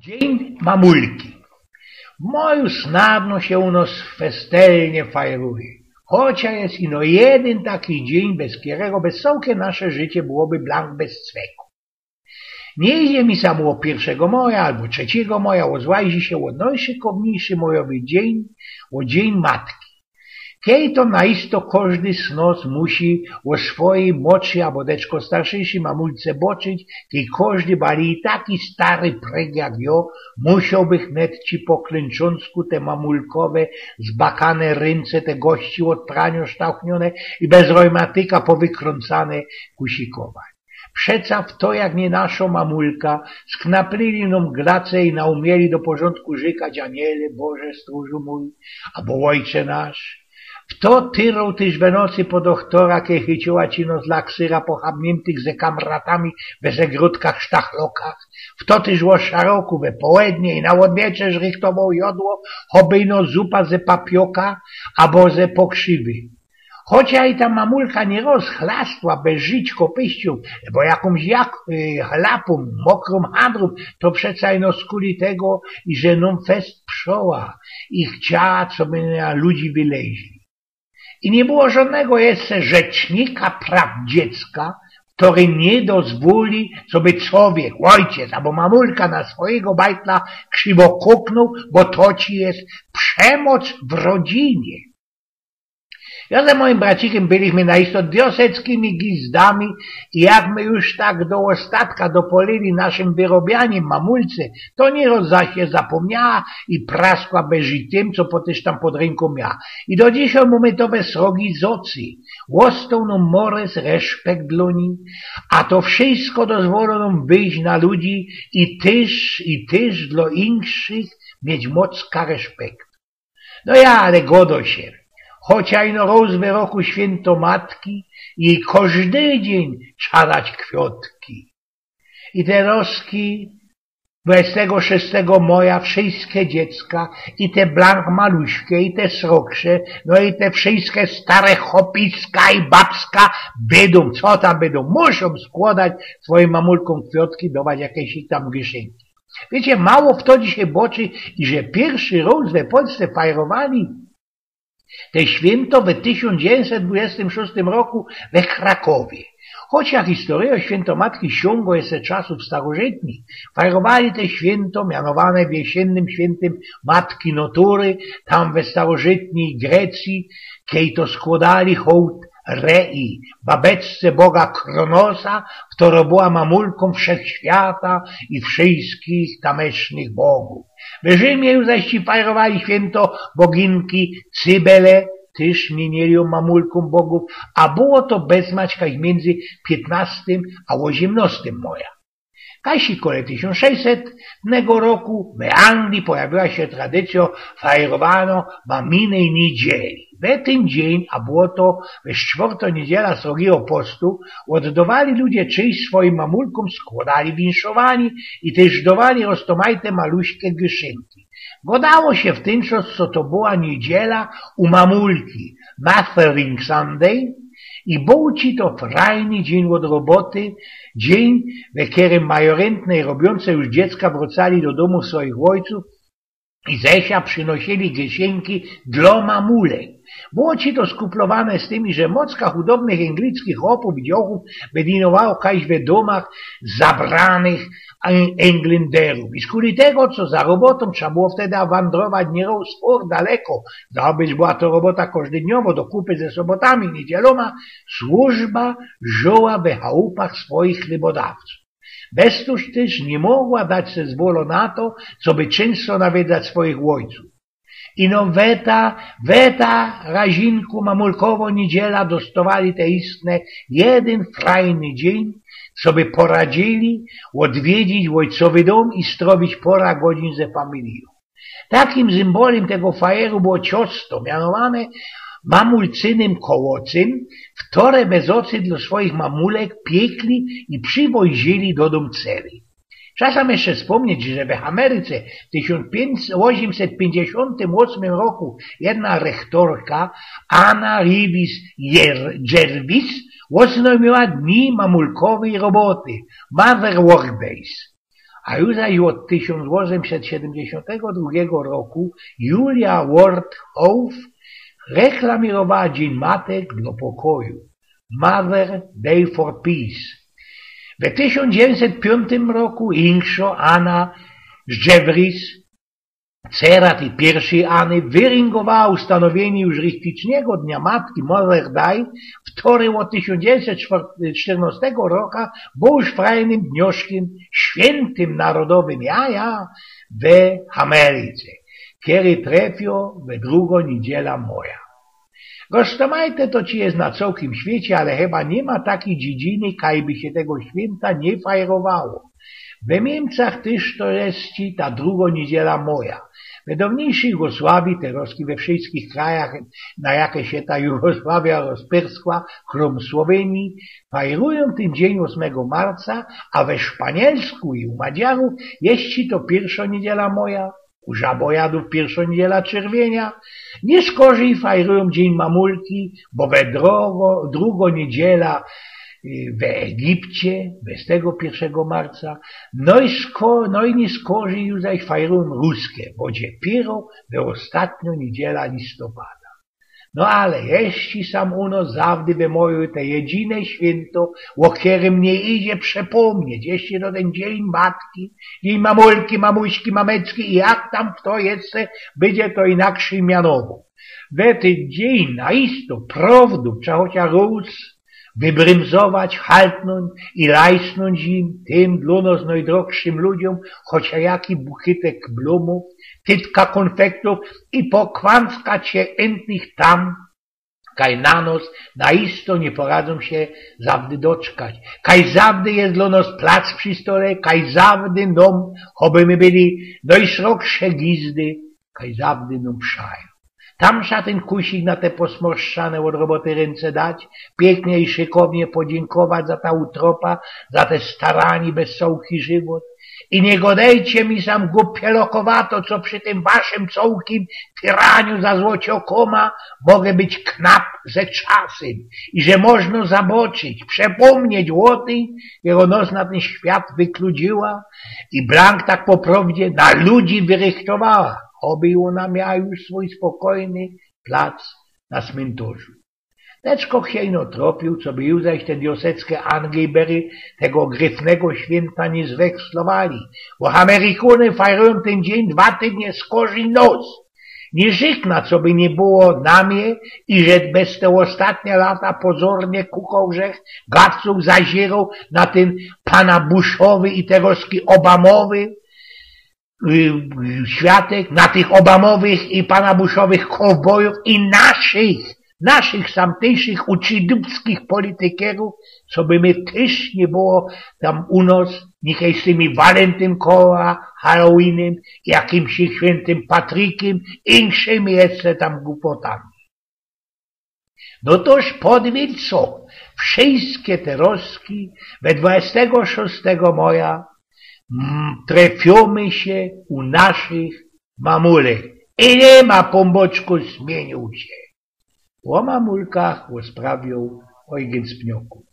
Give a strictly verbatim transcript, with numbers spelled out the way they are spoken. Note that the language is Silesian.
Dziyń mamulki. Moju snadno sie u nos festelnie fajruje. Chocia je ino jedyn taki dziyń, bez kerego bez cołke nasze życie byłoby blank bez cweku. Niy idzie mi samo ô piyrszego moja abo trzecigo moja, ô złajzi sie ô nojszykowniyjszy mojowy dziyń, ô dziyń matki. Kej to naisto kożdy z nos musi ô swojij modszyj abo deczko starszyjszyj mamulce boczyć, kej kożdy bali taki stary pryg jak jo, musiołby hnetci po klynczącku te mamulkowe zbakane rynce, te gości ôd pranio sztauchniōne i bez rojmatyka powykrōncane kusikować. Przeca fto jak niy naszo mamulka sknaplili nōm glace i naumieli do porzōndku rzykać: Aniele Boże, stwōrzu mōj, abo Ôjcze nasz. Fto tyroł tyż we nocy po dochtora, kej chyciła ci nos laksyra po chabniymtych ze kamratami we zegrodkach sztachlokach. Fto tyż ô szaroku we połednie i na ôdwieczerz rychtowoł jodło, choby ino zupa ze papioka abo ze pokrzywy. Chocia i ta mamulka niyroz chlastła bez żyć kopyściōw, bo jakōmś jak y, chlapōm, mokrōm hadrōm, to przeca ino skuli tego, iże nōm fest przoła i chciała, coby na ludzi wyleźli. I niy było żodnego jeszcze rzecznika praw dziecka, kery niy dozwoli, coby cowiek, ôjciec abo mamulka na swojigo bajtla krzywo kuknōł, bo to ci je przemoc w rodzinie. Jo ze mojim bracikym byliśmy naisto dioseckimi gizdami i jak my już tak do ôstatka dopolili naszym wyrobianim mamulce, to niyroz zaś sie zapōmniała i praskła bez żyć tym, co potyż tam pod rynkōm miała. I do dzisiej mōmy to we srogi zocy. Ôstoł nōm moroz, reszpekt dlō nij, a to wszysko dozwolōm wyjść na ludzi i tyż, i tyż dlō inkszych mieć mocka reszpekt. No ja, ale godo sie. Chocia ino roz we roku świynto matki i kożdy dziyń trza dać kwiotki. I te roski dwudziestego szóstego moja wszyjske dziecka, i te blank maluśke, i te sroksze, no i te wszyjske stare chopiska i babska bydōm, co tam bydōm, muszōm skłodać swojim mamulkōm kwiotki, dować jakeś ich tam gyszynki. Wiycie, mało fto dzisiej boczy, iże piyrszy roz we Polsce fajrowali te świynto we tysiōnc dziewiyńćset dwudziestym szōstym roku we Krakowie. Chocia historijŏ świynto matki siōngo jeszcze czasōw starożytnich, fajrowali te świynto mianowane wiesiynnym świyntym matki natury, tam we starożytnij Grecyji, kej to skłodali hołd Rei, babeczce boga Kronosa, ftora była mamulkōm wszechświata i wszyjskich tamesznich bogōw. We Rzimie już zaś ci fajrowali świynto boginki Cybele, tyż miynieli jōm mamulkōm bogōw, a było to bez maćka miyndzy piytnostym a ôziymnostym moja. Kaś kole tysiōnc sześćsetnego roku we Anglii pojawiła sie tradycyjŏ fajrowanŏ Mamiynyj Niydzieli. We tyn dziyń, a było to we sztwŏrtŏ niydziela Srogigo Postu, ôddŏwali ludzie czejść swojim mamulkōm, skłodali winszowaniŏ i tyż dŏwali roztōmajte maluśke gyszynki. Gŏdało sie w tyn czas, co to była niydziela u mamulki, Mothering Sunday, i bōł ci to frajny dziyń ôd roboty, dziyń, we kerym majorentne i robiōnce już dziecka wrōcali do dōmōw swojich ôjcōw i ze wsia przinosili gyszynki dlŏ mamulek. Było ci to skuplowane z tym, iże mocka chudobnych anglickich chopōw i dziołchōw bedinowało kajś we dōmach zabranych Eng-, Englanderōw. I skuli tego, co za robotōm trza było wtedy wandrować niyroz sporo daleko, zaś była to robota kożdyniowŏ, do kupy ze sobotami i niydzielōma, służba żōła we chałupach swojich chlebodŏwcōw. Bez tōż tyż niy mogła dać se zwolŏ na to, coby czynsto nawiedzać swojich ôjcōw. Ino we ta, we ta razinku mamulkowŏ niydziela dostŏwali te istne jedyn frajny dziyń, coby poradzili ôdwiedzić ôjcowy dōm i strowić pora godzin ze familijōm. Takim symbolym tego fajeru było ciosto, mianowane mamulcynym kołocym, ftory bez ôcy dlŏ swojich mamulek piykli i przywozili do dōm celi. Trza jeszcze spōmnieć, że we Ameryce w tysiōnc ôziymset piyńćdziesiōntym ôsmym roku jedna rechtorka, Anna Reeves Jer-, Jervis, ôznojmiła dni mamulkowyj roboty, Mother Work Days. A już zaś ôd tysiōnc ôziemset siedymdziesiōntego drugigo roku Julia Ward Howe reklamirowała Dziyń Matek do pokoju, Mother Day for Peace. We tysiōnc dziewiyńćset piōntym roku inkszŏ Anna Jeffries, cera tyj piyrwszyj Anny, wyryngowała ustanowiynie już richtycznego Dnia Matki, Mother Day, wtory ôd tysiōnc dziewiyńćset sztyrnŏstego roku bōł już frajnym dnioszkym świyntym narodowym jaja we Ameryce, kery trefiyŏ we drugõ niydziela moja. Roztōmajte to ci je na cołkim świecie, ale chyba niy ma takij dziedziny, kaj by sie tego świynta niy fajrowało. We Niymcach tyż to je ta drugŏ niydziela moja. We downyjszyj Jugosławiji, terŏzki we wszyjskich krajach, na jake sie ta Jugosławija rozpyrskła, krōm Słowyniji, fajrujōm tyn dziyń ôsmego marca, a we Szpanielsku i u Madziarōw jeszcze to piyrwszŏ niydziela moja, u Żabojadōw piyrwszŏ niydziela czerwiynia. Niyskorzij fajrujōm Dziyń Mamulki, bo we drugŏ, drugŏ niydziela, y, we Egipcie, dwudziestego piyrwszego marca. No i sko-, no i niyskorzij już zaś fajrujōm Ruske, bo dopiyro we ôstatniŏ niydziela listopada. No ale jeszcze sam u nos zawdy wymojuj te jedyne świynto, ô kerym niy idzie przepōmnieć, jeszcze to tyn Dziyń Matki, Dziyń Mamulki, Mamuśki, Mameczki i jak tam fto jeszcze bydzie to inakszy mianowoł. We tyn dziyń na isto, prowdōm, trza chociŏż rŏz wybrymzować, haltnōńć i lajsnōńć im, tym dlō nos nojdrogszym ludziōm, chociŏż jaki bukitek blōmōw, tytka kōnfektōw i pokwanckać sie intnych tam, kaj na nos na isto niy poradzōm sie zawdy doczkać, kaj zawdy je dlō nos plac przi stole, kaj zawdy nōm, choby my byli nojsrogsze gizdy, kaj zawdy nōm przajōm. Tam trza tyn kusik na te posmorszczane ôd roboty rynce dać, piyknie i szykownie podziynkować za ta utropa, za te staranie bez cołki żywot. I niy godejcie mi sam gupielokowato, co przi tym waszym cołkim tyraniu za złociŏkōma mogę być knap ze czasym i że możno zaboczyć, przepōmnieć ô tyj, jero nos na tyn świat wykludziła i blank tak po prowdzie na ludzi wyrychtowała, choby ôna miała już swōj spokojny plac na smyntŏrzu. Teczko chwiejno tropiōł, coby już zaś te wiosecke Anglibiery tego gryfnego świynta niy zwekslowali, bo Amerykōny fajrujōm tyn dziyń dwa tydnie skorzij nos. Niy rzykna, coby niy było na mie i że bez te ôstatnie lata pozornie kukoł żech gawcōw zaziroł na tyn pana Bushowy i terŏzki Obamowy, y, y, światek, na tych Obamowych i pana Bushowych kowbojōw i naszych, naszych samtyjszych uczidupskich politykōw, coby my tyż niy było tam u nos nichej z tymi Walentynkowa, Halloweenym, jakimś świyntym Patrikym, inkszymi jeszcze tam gupotami. No tōż podwiedzcie, wszyjske te rŏzki we dwudziestego szōstego moja, mm, trefiyōmy sie u naszych mamulek. I niy ma, Pōnbōczku, smiyniōm sie. Ô mamulkach ôsprawiōł Ojgyn Spnioku.